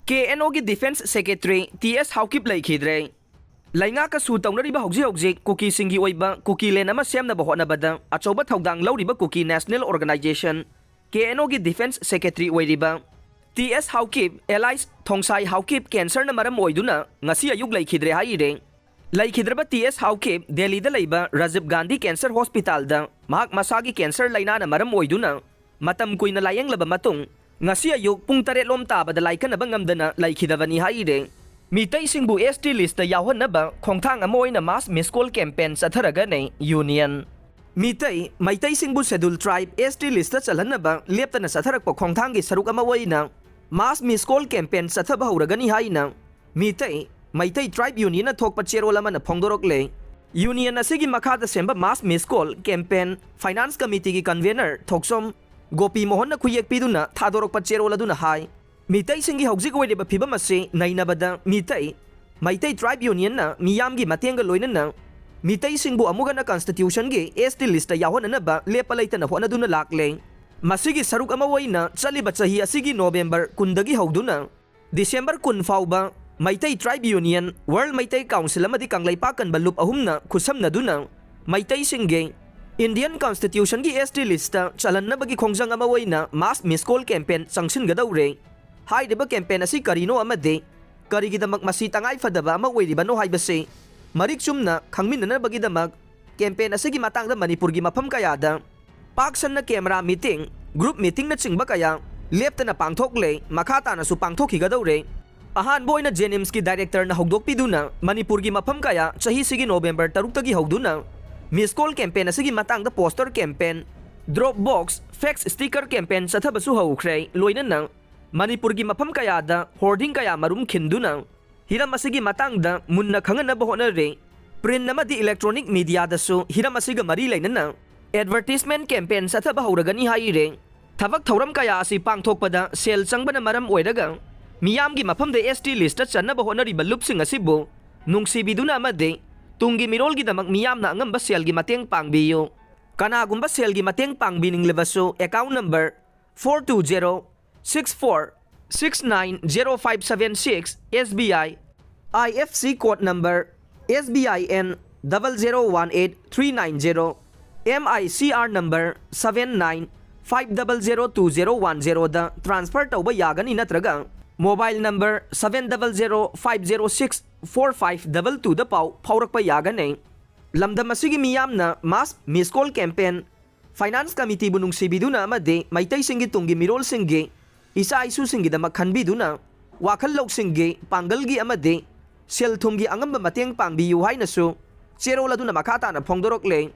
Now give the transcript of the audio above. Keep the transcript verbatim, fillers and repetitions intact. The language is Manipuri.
ꯀꯦ ꯑꯦꯟ ꯑꯣꯒꯤ Defence Secretary ꯇꯤ ꯑꯦꯁ ꯍꯥꯎꯀꯤꯞ ꯂꯩꯈꯤꯗ꯭ꯔꯦ꯫ ꯂꯩꯉꯥꯛꯀ ꯁꯨ ꯇꯧꯅꯔꯤꯕ ꯍꯧꯖꯤꯛ ꯍꯧꯖꯤꯛ ꯀꯨꯀꯤꯁꯤꯡꯒꯤ ꯑꯣꯏꯕ ꯀꯨꯀꯤꯂꯦꯟ ꯑꯃ ꯁꯦꯝꯅꯕ ꯍꯣꯠꯅꯕꯗ ꯑꯆꯧꯕ ꯊꯧꯗꯥꯡ ꯂꯧꯔꯤꯕ ꯀꯨꯀꯤ National Organization ꯀꯦ ꯑꯦꯟ ꯑꯣꯒꯤ Defence Secretary ꯑꯣꯏꯔꯤꯕ ꯇꯤ ꯑꯦꯁ ꯍꯥꯎꯀꯤꯞ, alias ꯊꯣꯡꯁꯥꯏ ꯍꯥꯎꯀꯤꯞ, ꯀꯦꯟꯁꯔꯅ ꯃꯔꯝ ꯑꯣꯏꯗꯨꯅ ꯉꯁꯤ ꯑꯌꯨꯛ ꯂꯩꯈꯤꯗ꯭ꯔꯦ ꯍꯥꯏꯔꯦ꯫ ꯂꯩꯈꯤꯗ꯭ꯔꯕ ꯇꯤ ꯑꯦꯁ ꯍꯥꯎꯀꯤꯞ ꯗꯦꯜꯂꯤꯗ ꯂꯩꯕ ꯔꯥꯖꯤꯕ ꯒꯥꯟꯙꯤ ꯀꯦꯟꯁꯔ ꯍꯣꯁꯄꯤꯇꯥꯜꯗ ꯃꯍꯥꯛ ꯃꯁꯥꯒꯤ ꯀꯦꯟꯁꯔ ꯂꯥꯏꯅꯥꯅ ꯃꯔꯝ ꯑꯣꯏꯗꯨꯅ ꯃꯇꯝ ꯀꯨꯏꯅ ꯂꯥꯌꯦꯡꯂꯕ ꯃꯇꯨꯡ, ꯉꯁꯤ ꯑꯌꯨꯛ ꯄꯨꯡ ꯇꯔꯦꯠ ꯂꯣꯝ ꯇꯥꯕꯗ ꯂꯥꯏꯀꯠꯅꯕ ꯉꯝꯗꯅ ꯂꯩꯈꯤꯗꯕꯅꯤ ꯍꯥꯏꯔꯦ꯫ ꯃꯤꯇꯩꯁꯤꯡꯕꯨ ꯑꯦꯁ ꯇꯤ ꯂꯤꯁꯇ ꯌꯥꯎꯍꯟꯅꯕ ꯈꯣꯡꯊꯥꯡ ꯑꯃ ꯑꯣꯏꯅ mass miss call campaign ꯆꯠꯊꯔꯒꯅꯤ ꯌꯨꯅꯤꯌꯟ꯫ ꯃꯤꯇꯩ, ꯃꯩꯇꯩꯁꯤꯡꯕꯨ Scheduled Tribe, ꯑꯦꯁ ꯇꯤ ꯂꯤꯁꯇ ꯆꯜꯍꯟꯅꯕ ꯂꯦꯞꯇꯅ ꯆꯠꯊꯔꯛꯄ ꯈꯣꯡꯊꯥꯡꯒꯤ ꯁꯔꯨꯛ ꯑꯃ ꯑꯣꯏꯅ mass miss call campaign ꯆꯠꯊꯕ ꯍꯧꯔꯒꯅꯤ ꯍꯥꯏꯅ ꯃꯤꯇꯩ, ꯃꯩꯇꯩ ꯇ꯭ꯔꯥꯏꯕ ꯌꯨꯅꯤꯌꯟꯅ ꯊꯣꯛꯄ ꯆꯦꯔꯣꯜ ꯑꯃꯅ ꯐꯣꯡꯗꯣꯔꯛꯂꯦ꯫ ꯌꯨꯅꯤꯌꯟ ꯑꯁꯤꯒꯤ ꯃꯈꯥꯗ ꯁꯦꯝꯕ mass miss call campaign finance committeeꯒꯤ convener ꯊꯣꯛꯆꯣꯝ ꯒꯣꯄꯤ ꯃꯣꯍꯟꯅ ꯈꯨꯌꯦꯛ ꯄꯤꯗꯨꯅ ꯊꯥꯗꯣꯔꯛꯄ ꯆꯦꯔꯣꯜ ꯑꯗꯨꯅ ꯍꯥꯏ, ꯃꯤꯇꯩꯁꯤꯡꯒꯤ ꯍꯧꯖꯤꯛ ꯑꯣꯏꯔꯤꯕ ꯐꯤꯕꯝ ꯑꯁꯤ ꯅꯩꯅꯕꯗ ꯃꯤꯇꯩ, ꯃꯩꯇꯩ ꯇ꯭ꯔꯥꯏꯕ ꯌꯨꯅꯤꯌꯟꯅ ꯃꯤꯌꯥꯝꯒꯤ ꯃꯇꯦꯡꯒ ꯂꯣꯏꯅꯅ ꯃꯤꯇꯩꯁꯤꯡꯕꯨ ꯑꯃꯨꯛ ꯍꯟꯅ constitutionꯒꯤ ꯑꯦꯁ ꯇꯤ ꯂꯤꯁꯇ ꯌꯥꯎꯍꯟꯅꯅꯕ ꯂꯦꯞꯄ ꯂꯩꯇꯅ ꯍꯣꯠꯅꯗꯨꯅ ꯂꯥꯛꯂꯦ꯫ ꯃꯁꯤꯒꯤ ꯁꯔꯨꯛ ꯑꯃ ꯑꯣꯏꯅ ꯆꯠꯂꯤꯕ ꯆꯍꯤ ꯑꯁꯤꯒꯤ ꯅꯣꯕꯦꯝꯕꯔ ꯀꯨꯟꯗꯒꯤ ꯍꯧꯗꯨꯅ ꯗꯤꯁꯦꯝꯕꯔ ꯀꯨꯟ ꯐꯥꯎꯕ ꯃꯩꯇꯩ ꯇ꯭ꯔꯥꯏꯕ ꯌꯨꯅꯤꯌꯟ, World ꯃꯩꯇꯩ ꯀꯥꯎꯟꯁꯤꯜ ꯑꯃꯗꯤ ꯀꯪꯂꯩꯄꯥꯛ ꯀꯟꯕ ꯂꯨꯞ ꯑꯍꯨꯝꯅ ꯈꯨꯠꯁꯝꯅꯗꯨꯅ ꯃꯩꯇꯩꯁꯤꯡꯒꯤ ꯏꯟꯗꯤꯌꯟ ꯀꯟꯁꯇꯤꯇ꯭ꯌꯨꯁꯟꯒꯤ ꯑꯦꯁ ꯇꯤ ꯂꯤꯁꯇ ꯆꯜꯍꯟꯅꯕꯒꯤ ꯈꯣꯡꯖꯪ ꯑꯃ ꯑꯣꯏꯅ mass miss call campaign ꯆꯪꯁꯤꯟꯒꯗꯧꯔꯦ꯫ ꯍꯥꯏꯔꯤꯕ campaign ꯑꯁꯤ ꯀꯔꯤꯅꯣ ꯑꯃꯗꯤ ꯀꯔꯤꯒꯤꯗꯃꯛ ꯃꯁꯤ ꯇꯉꯥꯏ ꯐꯗꯕ ꯑꯃ ꯑꯣꯏꯔꯤꯕꯅꯣ ꯍꯥꯏꯕꯁꯤ ꯃꯔꯤꯛ ꯆꯨꯝꯅ ꯈꯪꯃꯤꯟꯅꯅꯕꯒꯤꯗꯃꯛ campaign ꯑꯁꯤꯒꯤ ꯃꯇꯥꯡꯗ ꯃꯅꯤꯄꯨꯔꯒꯤ ꯃꯐꯝ ꯀꯌꯥꯗ ꯄꯥꯛ ꯁꯟꯅ camera meeting, group meetingꯅꯆꯤꯡꯕ ꯀꯌꯥ ꯂꯦꯞꯇꯅ ꯄꯥꯡꯊꯣꯛꯂꯦ, ꯃꯈꯥ ꯇꯥꯅꯁꯨ ꯄꯥꯡꯊꯣꯛꯈꯤꯒꯗꯧꯔꯦ꯫ ꯑꯍꯥꯟꯕ ꯑꯣꯏꯅ JNIMSꯀꯤ directorꯅ ꯍꯧꯗꯣꯛꯄꯤꯗꯨꯅ ꯃꯅꯤꯄꯨꯔꯒꯤ ꯃꯐꯝ ꯀꯌꯥ ꯆꯍꯤꯁꯤꯒꯤ ꯅꯣꯕꯦꯝꯕꯔ ꯇꯔꯨꯛꯇꯒꯤ ꯍꯧꯗꯨꯅ miss call campaign ꯑꯁꯤꯒꯤ ꯃꯇꯥꯡꯗ poster campaign, drop box, flex sticker campaign ꯆꯠꯊꯕꯁꯨ ꯍꯧꯈ꯭ꯔꯦ꯫ ꯂꯣꯏꯅꯅ ꯃꯅꯤꯄꯨꯔꯒꯤ ꯃꯐꯝ ꯀꯌꯥꯗ hoarding ꯀꯌꯥ ꯃꯔꯨꯝ ꯈꯤꯟꯗꯨꯅ ꯍꯤꯔꯝ ꯑꯁꯤꯒꯤ ꯃꯇꯥꯡꯗ ꯃꯨꯟꯅ ꯈꯪꯍꯟꯅꯕ ꯍꯣꯠꯅꯔꯦ꯫ Print ꯑꯃꯗꯤ electronic mediaꯗꯁꯨ ꯍꯤꯔꯝ ꯑꯁꯤꯒ ꯃꯔꯤ ꯂꯩꯅꯅ advertisement campaign ꯆꯠꯊꯕ ꯍꯧꯔꯒꯅꯤ ꯍꯥꯏꯔꯦ꯫ ꯊꯕꯛ ꯊꯧꯔꯝ ꯀꯌꯥ ꯑꯁꯤ ꯄꯥꯡꯊꯣꯛꯄꯗ ꯁꯦꯜ ꯆꯪꯕꯅ ꯃꯔꯝ ꯑꯣꯏꯔꯒ ꯃꯤꯌꯥꯝꯒꯤ ꯃꯐꯝꯗ ꯑꯦꯁ ꯇꯤ ꯂꯤꯁꯇ ꯆꯟꯅꯕ ꯍꯣꯠꯅꯔꯤꯕ ꯂꯨꯞꯁꯤꯡ ꯑꯁꯤꯕꯨ ꯅꯨꯡꯁꯤꯕꯤꯗꯨꯅ ꯑꯃꯗꯤ ꯇꯨꯡꯒꯤ ꯃꯤꯔꯣꯜꯒꯤꯗꯃꯛ ꯃꯤꯌꯥꯝꯅ ꯑꯉꯝꯕ ꯁꯦꯜꯒꯤ ꯃꯇꯦꯡ ꯄꯥꯡꯕꯤꯌꯨ꯫ ꯀꯅꯥꯒꯨꯝꯕ ꯁꯦꯜꯒꯤ ꯃꯇꯦꯡ ꯄꯥꯡꯕꯤꯅꯤꯡꯂꯕꯁꯨ account number four two zero six four six nine zero five seven six, S B I, I F C code number S B I N double zero one eight three nine zero, M I C R number seven nine five double zero two zero one zero the transfer ꯇꯧꯕ ꯌꯥꯒꯅꯤ, ꯅꯠꯇ꯭ꯔꯒ mobile number seven double zero five zero six four five double two ꯗ ꯄꯥꯎ ꯐꯥꯎꯔꯛꯄ ꯌꯥꯒꯅꯤ꯫ ꯂꯝꯗꯝ ꯑꯁꯤꯒꯤ ꯃꯤꯌꯥꯝꯅ mass miss call campaign, finance committeeꯕꯨ ꯅꯨꯡꯁꯤꯕꯤꯗꯨꯅ ꯑꯃꯗꯤ ꯃꯩꯇꯩꯁꯤꯡꯒꯤ ꯇꯨꯡꯒꯤ ꯃꯤꯔꯣꯜꯁꯤꯡꯒꯤ, ꯏꯆꯥ ꯏꯁꯨꯁꯤꯡꯒꯤꯗꯃꯛ ꯈꯟꯕꯤꯗꯨꯅ ꯋꯥꯈꯜ ꯂꯧꯁꯤꯡꯒꯤ, ꯄꯥꯡꯒꯜꯒꯤ ꯑꯃꯗꯤ ꯁꯦꯜ ꯊꯨꯝꯒꯤ ꯑꯉꯝꯕ ꯃꯇꯦꯡ ꯄꯥꯡꯕꯤꯌꯨ ꯍꯥꯏꯅꯁꯨ ꯆꯦꯔꯣꯜ ꯑꯗꯨꯅ ꯃꯈꯥ ꯇꯥꯅ ꯐꯣꯡꯗꯣꯔꯛꯂꯦ꯫